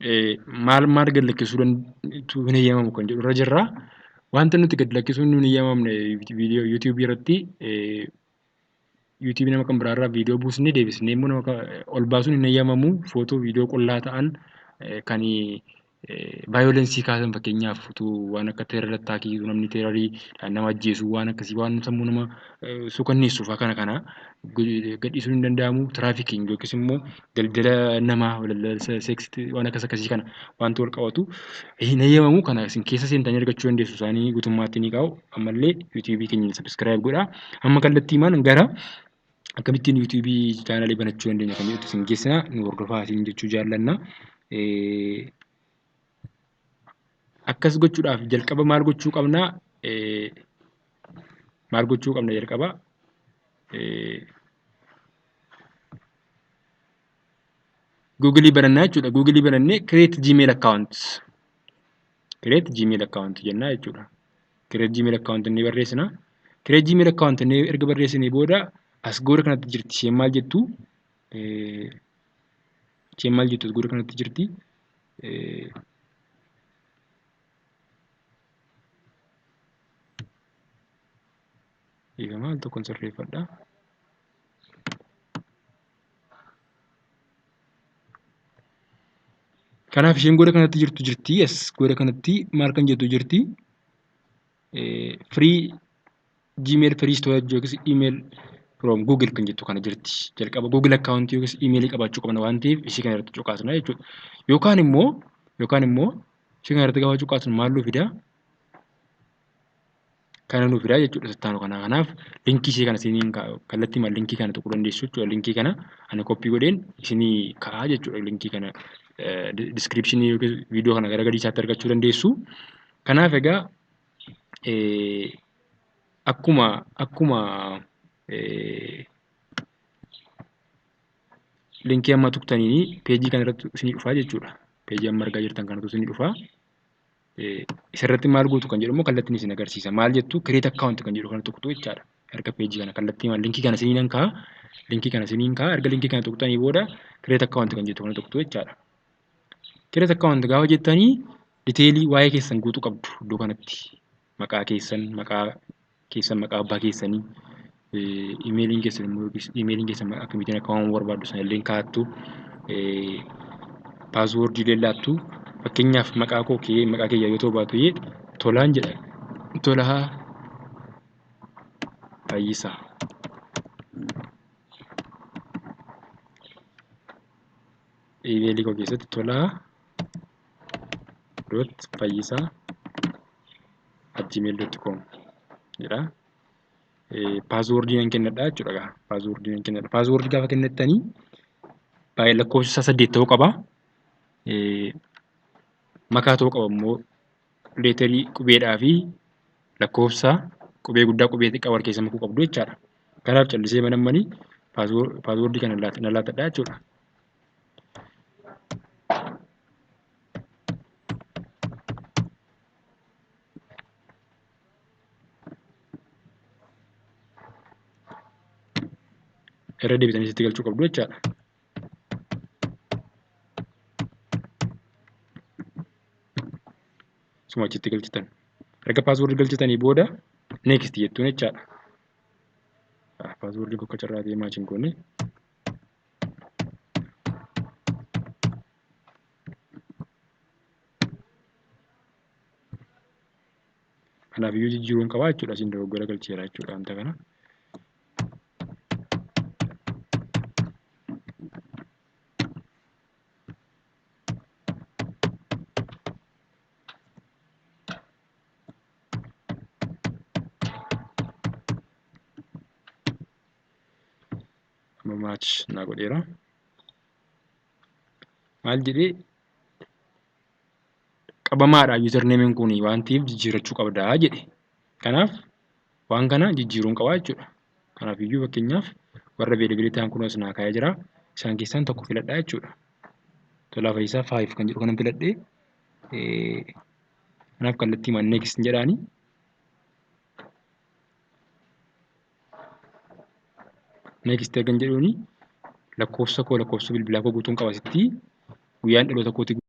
Maal maal gad lakkisuu hin eeyyamamu kan jedhu irra jirra. Wanta nuti gad lakkisuun hin eeyyamamne viidiyoo YouTube irratti YouTube nama kan biraarraa viidiyoo buusnee deebisnee immoo nama ol baasuun hin eeyyamamu. Footoo viidiyoo qullaa ta'an kan vaayolensii kaasan, fakkeenyaaf utuu waan akka teerar attaakii, namni teerarii nama ajjeesu, waan akkasii, waan sammuu nama suukanneessu fa'aa kana kana gadhiisuun hin danda'amu. Tiraafikiin yookiis immoo daldala namaa, daldala seeksii, waan akkas akkasii kana wanti wal qabatu hin eeyyamamu. Kana isin keessa seentanii argachuu dandeessu, isaanii guutummaatti ni kaa'u. Ammallee YouTube keenya subscribe godhaa. Amma kallattiimaan gara akkamittiin YouTube chaanalii banachuu dandeenya kan jedhutti isin geessina, nu hordofaa isin jechuu jaallanna. Akkas gochuudhaaf jalqaba maal gochuu qabna? Maal gochuu qabna jalqaba? Google banannaa jechuudha. Google banannee create Gmail account. Create Gmail account jennaa jechuudha. Create Gmail account inni barreessina. Create Gmail account inni erga barreessinee booda as goora kanatti jirti. Isheen maal jettu? Isheen maal jettu as goora kanatti jirti? Dhiifama, al tokkoon sirreeffadha. Kanaaf isheen goora kanatti jirtu jirti. Yes, goora kanatti maal kan jettu jirti? Free Gmail, free storage yookiis email from Google kan jettu kana jirti. Jalqaba Google account yookiis emailii qabaachuu qabna waan ta'eef ishee kana irratti cuqaasna jechuudha. Yookaan immoo ishee kana irratti gaafa cuqaasnu maal nu fida? Kana nu fida jechuudha sittaanu kana. Kanaaf linkii ishee kana isiniin kallattii maal linkii kana tuquu dandeessu jechuudha. Linkii kana ani koppii godheen isinii ka'a jechuudha. Linkii kana descriptionii yookiin viidiyoo kana gara gadii isaatti argachuu dandeessu. Kanaaf egaa akkuma linkii amma tuqtaniini peejii kana irratti isinii dhufaa jechuudha. Peejii amma argaa jirtan kanatu isinii dhufaa. Isarratti maal gootu kan jedhu immoo kallattiin isin agarsiisa. Maal jettu? Create account kan jedhu kana tuqxu jechaadha. Erga peejii kana kallattii maal linkii kana isiniin kaa'a. Linkii kana isiniin kaa'a. Erga linkii kana tuqxanii booda create account kan jettu kana tuqxu jechaadha. Create account gaafa jettanii detailii waa'ee keessan guutuu qabdu iddoo kanatti. Maqaa keessan, maqaa keessan, maqaa abbaa keessanii, imeeliin keessan immoo yookiis imeeliin keessan akkamittiin akka waamamuu barbaaddu sana illee kaa'attu. Paaswoordii illee laattu. Fakkeenyaaf maqaa koo kee maqaa kiyya yoo ta'u baatu Tolaan jedha. Tolaa Fayyisaa. Imeelii koo keessatti tolaa.fayyisaa@gmail.com jedha. Paaswoordii nan kennadha jechuudha. Paaswoordii nan kennadha. Paaswoordii gaafa kennattanii baay'ee lakkoofsi isaa 8 ta'uu qaba. Makaa ta'uu qaba immoo, leetarii qubeedhaa fi lakkoofsa qubee guddaa qubee xiqqaa wal keessa makuu qabdu jechaadha. Kanaaf callisee banammanii paaswoordii kana na laatadha jechuudha. Irra deebitanii sitti galchuu qabdu jechaadha. Suma achitti galchitan. Erga paaswoordii galchitanii booda next jettuun jechaadha. Paaswoordiin kun akka carraa ta'ee match hin goone. Kanaaf iyyuu jijjiiruun qabaa jechuudha. Isin dogoggora galcheera jechuudha wanta kana. Amma match naa godheera. Maal jedhee? Qabamaadha usernameen kun waan ta'eef jijjiirrachuu qabdaa jedhe. Kanaaf waan kana jijjiiruun qabaa jechuudha. Kanaaf iyyuu fakkeenyaaf warra available ta'an kun as naa kaa'ee jira. Isaan keessaan tokko filadhaa jechuudha. Tolaa Fayyisaa 5 kan jedhu kanan filadhee, kanaaf kallattii maan next jedhaani. Next ergan jedhuuni lakkoofsa koo, lakkoofsa bilbilaa koo guutuun qaba asitti, guyyaan dhaloota kootii.